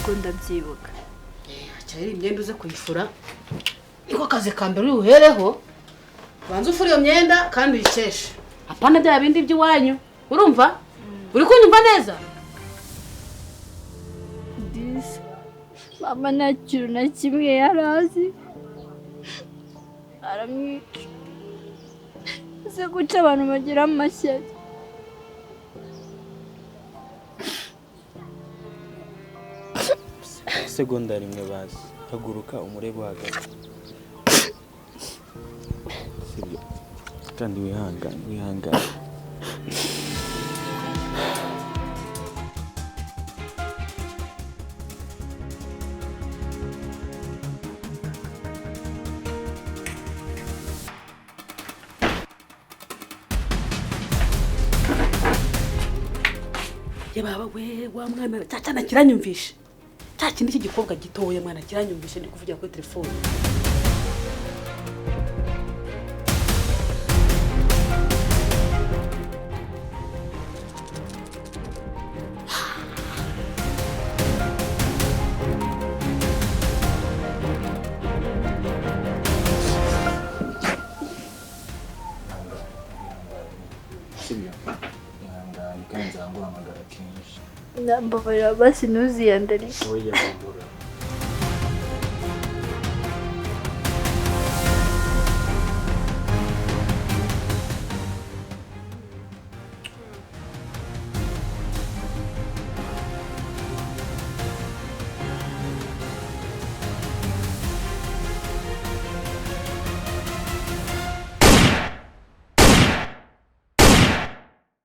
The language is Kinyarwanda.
Yego, ndabyibuka. Cyari imyenda uze kuyifura, niko kazi ka mbere uri buhereho. Banza ufure iyo myenda kandi uyikeshe, apana bya bindi by'iwanyu. Urumva? Uri kunyumva neza? Disi mama nta kintu na kimwe yari azi, aramwica. Ese guca abantu bagira amashyari? Segonda rimwe bazi, haguruka umurebe uhagaze, sibyo? Kandi wihangane, wihangane. Baba we, wa mwana cya cyana kiranyumvishe, cya kindi cy'igikobwa gitoya mwana kiranyumvishe, ndi kuvugira kuri telefone. Sibyo? Ihangane kandi nzaguhamagara kenshi. Ndambabarira basi ntuziyandarike. Oya, humura.